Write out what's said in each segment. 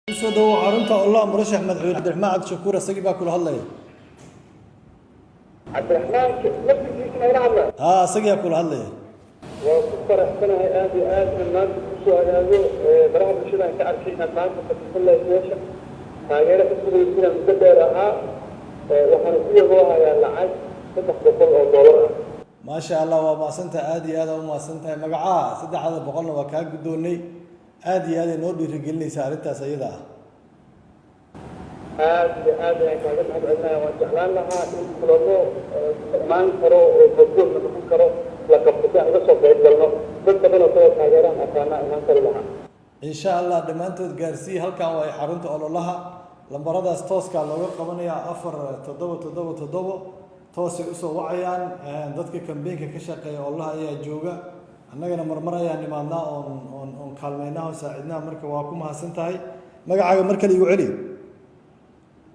Kusoo dhawow xarunta ololaha murashax madaxweyne Cabdiraxmaan Cabdishakuur. Isagii baa kula hadlaya. Cabdiraxmaan laftigiisa ma ila hadlaa? Haa, isagiyaa kula hadlaya. Waa ku faraxsanahay aad iyo aad inaan maanta kusoo hagaago. Baraha bulshada aan ka arkay inaad maanta fadhiisan lahayd meesha. Taageero xisbigiisina muddo dheer ahaa. Waxaana ku yaboohayaa lacag $300 ah. Maasha Allah, waa mahadsantahay, aad iyo aad aa u mahadsan tahay. Magacaha 300-na waa kaa guddoonnay. Aad iyo aad ay noo dhiirigelinaysaa arrintaas ayada ah. Aad iyo aad ayaan kaaga mahad celinaya. Waan jeclaan lahaa in kulamo imaan karo oo goobjoogna noqon karo la qabto si aan uga soo qayb galno. Dad badan oo kaloo taageeraan aqaanaa imaan kari lahaa. Insha Allah, dhammaantood gaarsii. Halkan waa xarunta ololaha. Lambaradaas tooskaa looga qabanayaa, 4777, toosay usoo wacayaan. Dadka kambeynka ka shaqeeya ololaha ayaa jooga. Annagana marmar ayaan nimaadnaa oon kaalmeynaa oo saacidnaa. Marka waa ku mahadsan tahay. Magacaaga mar kale igu celi.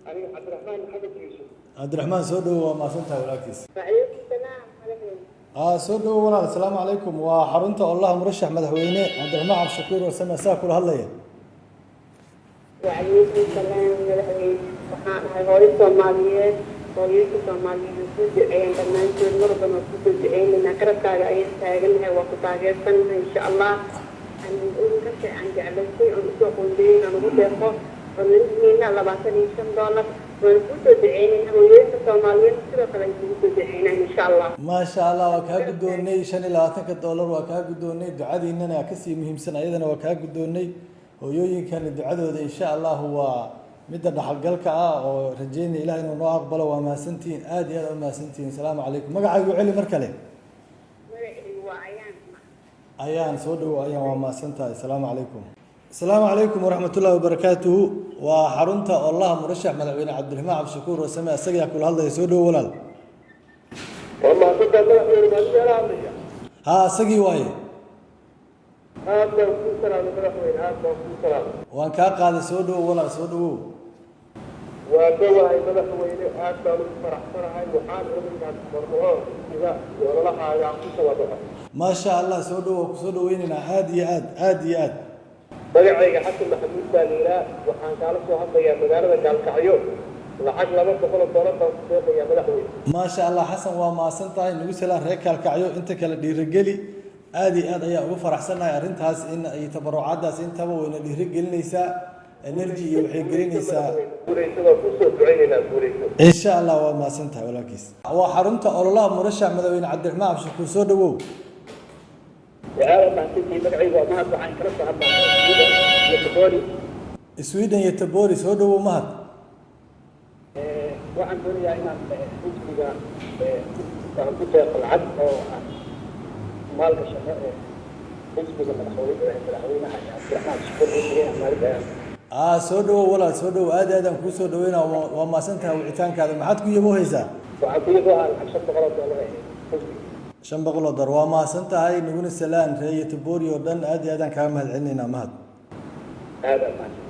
Aniga Cabdiraxmaan Maxamed Yuusuf. Cabdiraxmaan, soo dhowo, waa mahadsan tahay walaalkiis. وعليكم السلام madaxweyne. Soo dhowo walaal. Asalaamu calaykum. Waa xarunta ololaha murashax madaxweyne Cabdiraxmaan Cabdishakuur Warsame, saa kula hadlaya. وعليكم السلام madaxweyne. Waxaan ahay hooyo Soomaaliyeed. Hooyooyinka Soomaaliyeed way kuu duceeyaan dhammaantood. Mar walbana waa kusoo duceynaynaa, garabkaaga ayaan taaganahay, waa ku taageersanahay insha Allah. Ka aan jeclaystay oon usoo qoondeeyey aan ugu deeqo ololihiina $25. Waan kuusoo duceynaynaa. Hooyooyinka Soomaaliyeed sidoo kale ay kugu soo duceynaan insha Allah. Maasha Allah, waa kaa guddoonnay. 25-ka dollar waa kaa guddoonnay. Ducadiinana kasii muhiimsan, ayadana waa kaa guddoonnay. Hooyooyinkani ducadooda insha Allahu waa midda dhaxalgalka ah oo rajeynaya Ilah inuu noo aqbalo. Waa mahadsantihiin, aad iyo aad u mahadsantihiin. Asalaamu calaykum. Magacaagu celi mar kale. Magacaygu waa Ayaan. Ayaan, soo dhowo Ayaan, waa mahadsan tahay. Asalaamu calaykum. Asalaamu calaykum waraxmatullahi wabarakaatuhu. Waa xarunta ololaha murashax madaxweyne Cabdiraxmaan Cabdishakuur Warsame. Isagaa kula hadlaya. Soo dhowo walaal. Waa mahadsantahay madaxweyne. Maadiga ila hadlaya? Haa, isagii waaye. Aad baan kuu salaamay madaxweyne, aad baan kuu salaamay. Waan kaa qaaday. Soo dhowo walaal, soo dhowow. Waa dhowahay madaxweyne, aad baan ugu faraxsanahay. Waxaan rabay inaad marmaho iga iyo ololahaaga aan ku tababaxo. Maasha Allah, soo dhowo, kusoo dhaweynaynaa aad iyo aad, aad iyo aad. Magacayga Xasan Maxamuud baa la yidhaah. Waxaan kaala soo hadlayaa magaalada Gaalkacyo. Lacag $200 baan ku deeqayaa madaxweyne. Maasha Allah, Xasan, waa mahadsan tahay. Nagu salaan reer Kaalkacyo, inta kale dhiirigeli. Aad iyo aad ayaa ugu faraxsannahay arrintaas in ay tabarucaaddaas intaba wayna dhiirigelinaysaa, energy iyo waxay gelinaysaa. Guulayso, waa kusoo ducaynaynaa, guulayso. Insha Allah, waa mahadsan tahay walaalkiis. Waa xarunta ololaha murashax madaxweyne Cabdiraxmaan Cabdishakuur. Soo dhowow. Aad mahadsantihiin. Magacaygu waa Mahad. Waxaan kala soo hadlayaa iyo Tabori. Sweden iyo Tabori, soo dhowow Mahad. Waxaan doonayaa inaan xisbiga aan ku deeqo lacag oo aan maalgashano xisbiga madaxweynaha Cabdiraxmaan Shakuur xisbiga maalin. Soo dhowow walaal, soo dhowow. Aad aad aan kuu soo dhaweynaa. Waa mahadsan tahay wicitaankaada. Maxaad ku yaboohaysaa? Waxaan ku yaboohaa lacag $500 xisbiga. $500, waa mahadsan tahay. Naguna salaan reer Tabori oo dhan. Aad iyo aad aan kaaga mahad celinaynaa, Mahad. Aad aad mahadsan.